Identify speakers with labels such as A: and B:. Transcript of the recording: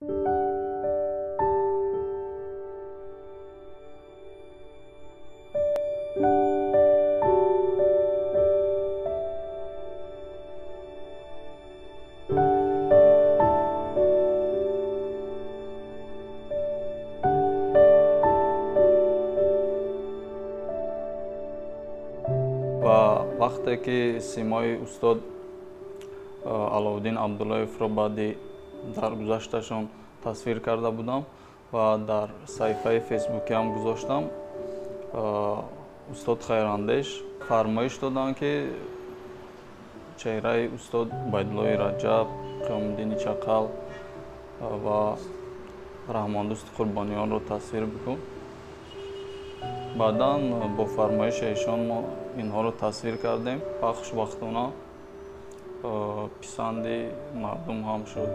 A: Ва вақте ки симои устод Аловуддин Абдуллоевро баъди даргузашташон тасвир карда будам ва дар саҳифаи фейсбукиам гузоштам, устод Хайрандеш фармоиш доданд, ки чеҳраи устод Убайдуллои Раҷаб, Қиёмуддини Чақал ва Раҳмондӯсти Қурбониёнро тасвир бикун. Баъдан бо фармоиши эшон мо инҳоро тасвир кардем ва хушбахтона писанди мардум ҳам шуд.